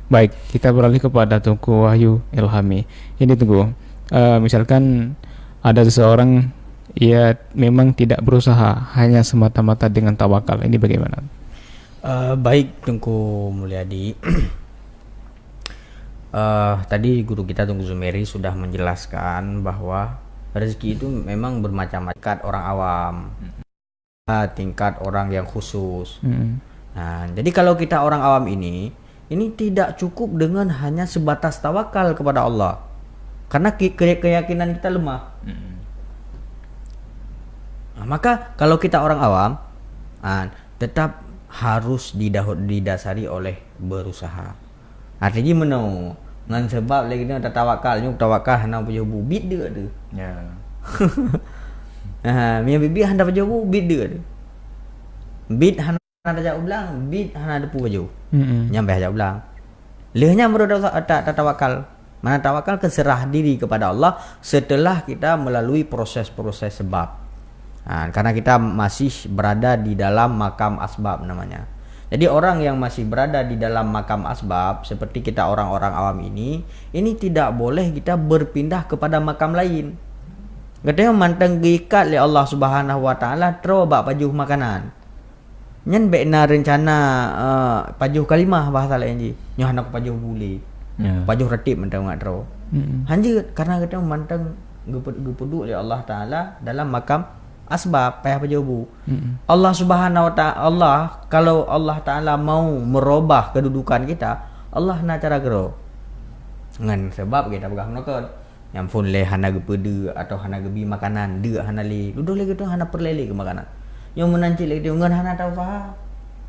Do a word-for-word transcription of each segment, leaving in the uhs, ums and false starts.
Baik, kita beralih kepada Teungku Wahyu Ilhami. Ini Teungku, eh, misalkan ada seseorang ia memang tidak berusaha, hanya semata-mata dengan tawakal. Ini bagaimana? Uh, baik Teungku Mulyadi. Uh, tadi guru kita Teungku Zumeri sudah menjelaskan bahwa rezeki itu memang bermacam-macam, tingkat orang awam, tingkat orang yang khusus. Hmm. Nah, jadi kalau kita orang awam ini, ini tidak cukup dengan hanya sebatas tawakal kepada Allah, karena keyakinan kita lemah. Hmm. Nah, maka kalau kita orang awam, nah, tetap harus didasari oleh berusaha. Artinya meunoe, ngon sebab lagée nyoe tatawakal, nyoe tawakal hana pajoh bu, bit deuk tu. Ya. Ha, meunyoe bit hana pajoh bu, bit deuk tu. Bit hana tajak ublang, bit hana depu pajoh. Hmm. Nyang beh tajak ublang. Lheuh nyan baru tatawakal. Mana tawakal ke serah diri kepada Allah setelah kita melalui proses-proses sebab. Ha, karena kita masih berada di dalam makam asbab namanya. Jadi orang yang masih berada di dalam makam asbab seperti kita orang-orang awam ini, ini tidak boleh kita berpindah kepada makam lain. Geutanyoe mantong geuikat lé Allah Subhanahu Wa Taala troe bak pajoh makanan. Nyan bék na reuncana uh, pajoh kalimah bahasa laén jih. Nyoe hana kupajoh bu lé. Ya. Pajoh ratéb mantong ngat droe. Hmm. Hanjeuet karena geutanyoe mantong geupeuduek lé Allah Taala dalam makam asbab payah pajoh bu. Hmm. Allah Subhanahu Wa Taala, Allah, kalau Allah Taala mau merubah kedudukan kita, Allah na cara keudroe. Ngon sebab kita peugah meunoe. Nyang phon lé hana geupeudeuk atau hana geubi makanan, deuk hana lé. Dudoe lé geutanyoe hana peureulée lé keu makanan. Nyoe meunan cit lé geutanyoe ngon hana tausaha,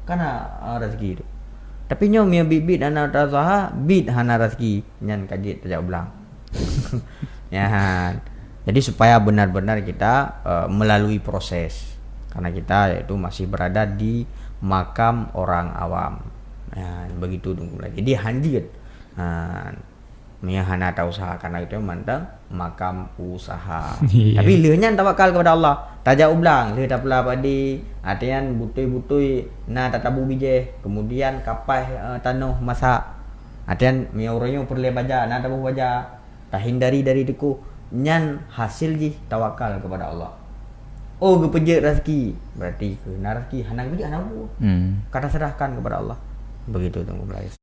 kana uh, rezeki tu. Tapi nyoe meunyoe bit-bit hana tausaha, bit hana rezeki, nyan ka jeuet tajak ublang. Nyan. Jadi supaya benar-benar kita uh, melalui proses. Karena kita yaitu masih berada di makam orang awam. Nah, begitu dong. Jadi hanjeuet. Ha, meunyoe hana tausaha karena itu mantong makam usaha. Iya. Tapi lheuh nyan tawakal kepada Allah. Tajak ublang, lheuh tapeula padi, artinya butui-butui na tatabu bijéh, kemudian kapaih uh, tanoh masak. Artinya meunyoe uroe nyoe peureulée baja, na taboh baja, tahindari dari teukoh, nyan hasil jih tawakal kepada Allah. Oh, geupeujeuet rezeki, berarti keu na rezeki, hana geupeujeuet hana bu. Hmm. Kata serahkan kepada Allah. Begitu Teungku Melayu.